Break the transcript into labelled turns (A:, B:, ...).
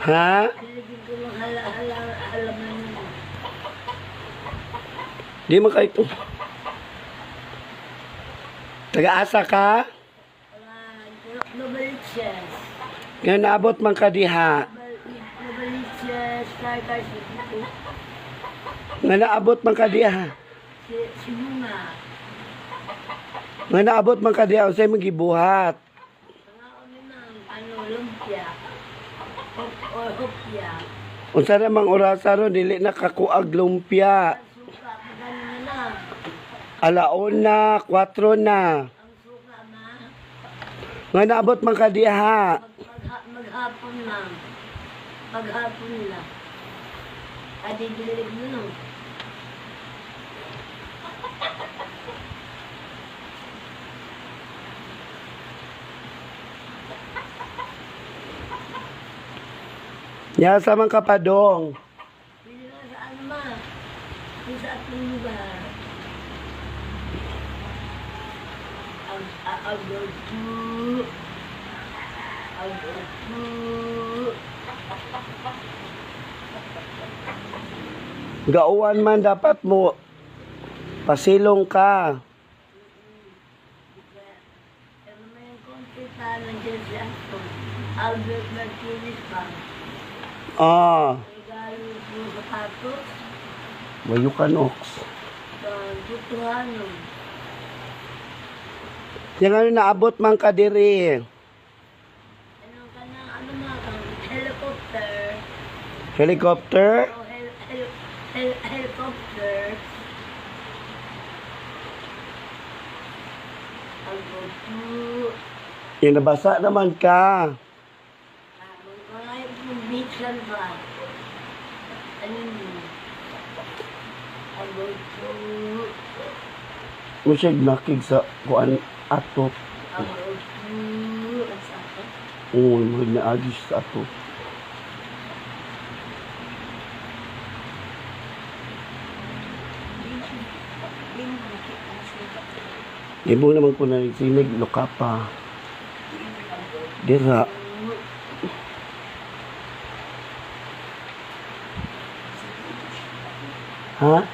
A: Ha?
B: Dili ko maghala-hala halaman mo.
A: Di man kayo ito. Taga-asa ka?
B: Novaliches.
A: Nga naabot man ka diha.
B: Novaliches, Tartar City.
A: Nga naabot man ka diha.
B: Si Sinunga.
A: Nga naabot man ka diha unsay imong gibuhat?
B: Pangaon ni ma'am, ano, lumpia. Hop, or hopya.
A: Unsa namang orasa ron dili na kakuag lumpia.
B: Ang suka, magano na lang.
A: Alauna, 4 na.
B: Ang suka, ma.
A: Nga naabot man ka diha.
B: Maghapon lang. Maghapon lang. Adi dilig mo no.
A: Nya sa man ka padong.
B: Pwede na sa ano ma. Yung sa atong lugar. Ang go to. Ang go to.
A: Gauwan man dapat mo pasilong ka.
B: Pero may konti pa nandiyan si Anton. Albert Martinez pa.
A: Ah,
B: Regalo po sapatos.
A: mayukan ox.
B: Tutuhanon.
A: Yang ano naabot man ka diri.
B: Ano ka na, ano mga kang helicopter.
A: Helicopter?
B: Oh, helicopter. Ang go to.
A: Yung nabasa naman ka.
B: Mga minsan ba? Ano yun? Ang go to.
A: Musig nakig sa kuan ato.
B: Ang go to.
A: Oo, mga naagi siya sa ato. Ibo naman ko na sinig luka pa. Dira. Ha?